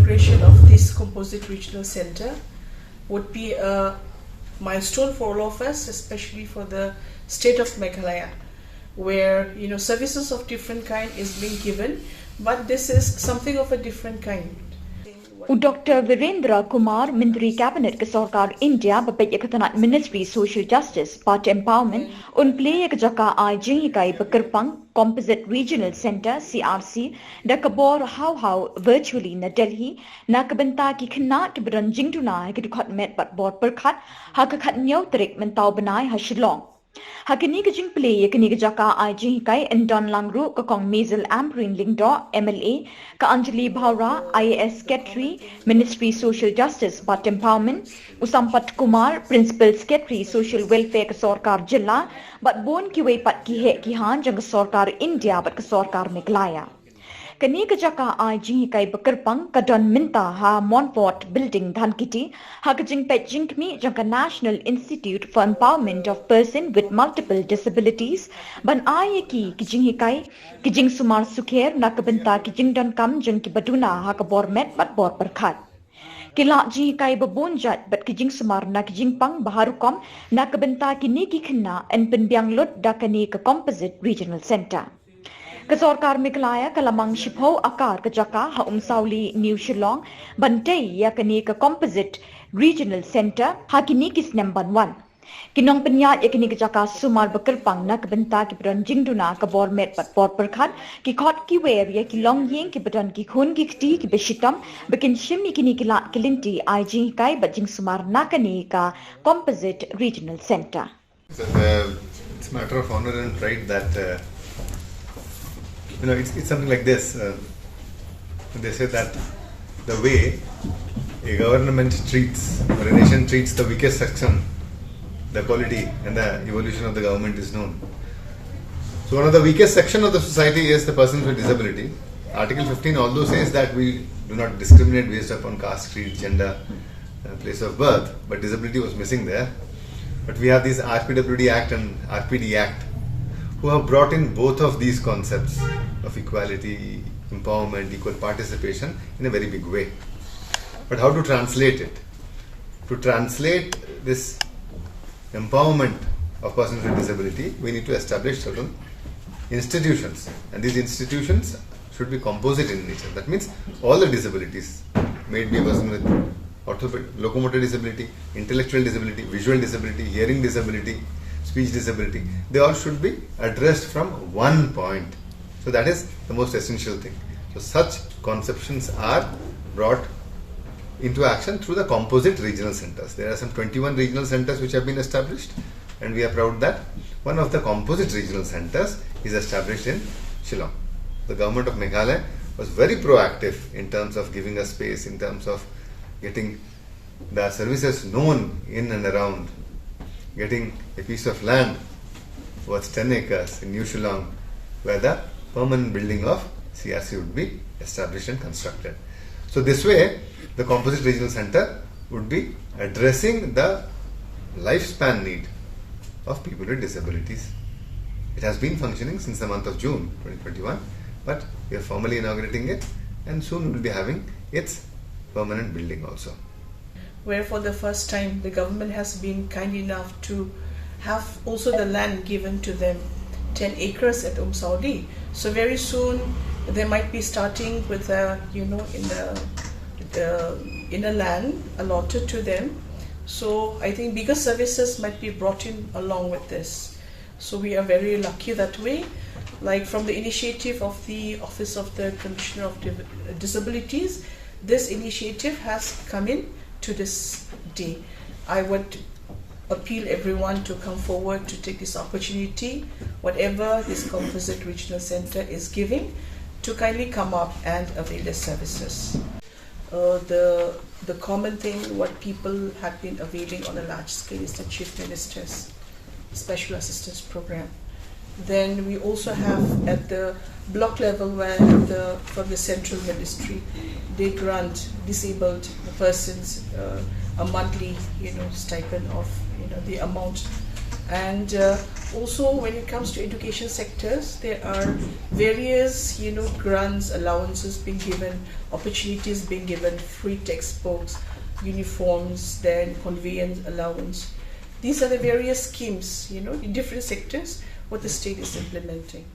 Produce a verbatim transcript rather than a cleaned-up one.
Creation of this composite regional center would be a milestone for all of us, especially for the state of Meghalaya, where, you know, services of different kind is being given, but this is something of a different kind. U Doctor Virendra Kumar, Myntri Cabinet ka Sorkar India, ba peit ïa ka tnat Ministry Social Justice bad Empowerment, un plie ïa ka jaka ai jinghikai ba kyrpang Composite Regional Centre, C R C, da ka bor haw haw virtually na Delhi, na ka bynta ki khynnah kiba don jingduna ha ki dkhot met bad bor pyrkhat, ha ka khathynñiew tarik mynta u bnai ha Shillong. Ha kane ka jingplie ïa kane ka jaka ai jinghikai, yn don lang ruh ka Kong Maisel Ampareen Lyngdoh, M L A, ka Anjali Bhaura, I A S Secretary, Ministry Social Justice bad Empowerment, u Sampath Kumar, Principal Secretary Social Welfare ka Sorkar Jylla, bad bun kiwei pat ki heh ki hain jong ka Sorkar India bad ka Sorkar Meghalaya. Kane ka jaka ai jinghikai ba kyrpang ka don mynta ha Montfort Building, Dhankheti, ha ka jingpeit jingkhmih jong ka National Institute for Empowerment of Person with Multiple Disabilities, ban ai ïa ki ki jinghikai, ki jingsumar sukher na ka bynta ki jingdonkam jong kiba duna ha ka bor met bad bor pyrkhat. Ki lad jinghikai ba bun jait bad ki jingsumar na ki jingpang ba har rukom na ka bynta kine ki khynnah yn pynbiang lut da kane ka Composite Regional Centre. Ka Sorkar Meghalaya ka la mang shiphew akar ka jaka ha Umsawli, New Shillong, ban tei ïa kane ka Composite Regional Centre ha kine ki snem ban wan. Ki nongpynïaid ïa kane ka jaka sumar ba kyrpang na ka bynta kiba don jingduna ka bor met bad bor pyrkhat, ki khot ki wer ïa ki longïing kiba don ki khun ki kti kiba shitom, ba kin shim ïa kine ki lad ki lynti ai jinghikai bad jingsumar na kane ka Composite Regional Centre. So, uh, it's a matter of honor and pride that, uh, you know, it's, it's something like this. Uh, they say that the way a government treats, or a nation treats the weakest section, the quality and the evolution of the government is known. So one of the weakest section of the society is the person with disability. Article fifteen although says that we do not discriminate based upon caste, creed, gender, uh, place of birth, but disability was missing there. But we have these R P W D Act and R P D Act, who have brought in both of these concepts of equality, empowerment, equal participation in a very big way. But how to translate it? To translate this empowerment of persons with disability, we need to establish certain institutions. And these institutions should be composite in nature. That means all the disabilities, may it be a person with orthopedic, locomotor disability, intellectual disability, visual disability, hearing disability, speech disability, they all should be addressed from one point. So that is the most essential thing. So such conceptions are brought into action through the composite regional centers. There are some twenty-one regional centers which have been established, and we are proud that one of the composite regional centers is established in Shillong. The government of Meghalaya was very proactive in terms of giving us space, in terms of getting the services known in and around, getting a piece of land worth ten acres in New Shillong, where the permanent building of C R C would be established and constructed. So this way, the composite regional center would be addressing the lifespan need of people with disabilities. It has been functioning since the month of June twenty twenty-one, but we are formally inaugurating it, and soon we will be having its permanent building also. Where for the first time the government has been kind enough to have also the land given to them, ten acres at Umsawli. So very soon they might be starting with a, you know, in the, the in a land allotted to them. So I think bigger services might be brought in along with this. So we are very lucky that way. Like from the initiative of the Office of the Commissioner of Di- Disabilities, this initiative has come in to this day. I would appeal everyone to come forward to take this opportunity, whatever this composite regional center is giving, to kindly come up and avail their services. Uh, the the common thing what people have been availing on a large scale is the Chief Minister's Special Assistance Program. Then we also have at the block level where the from the central ministry they grant disabled persons uh, a monthly, you know, stipend of, you know, the amount And uh, also, when it comes to education sectors, there are various, you know, grants, allowances being given, opportunities being given, free textbooks, uniforms, then conveyance allowance. These are the various schemes, you know, in different sectors, what the state is implementing.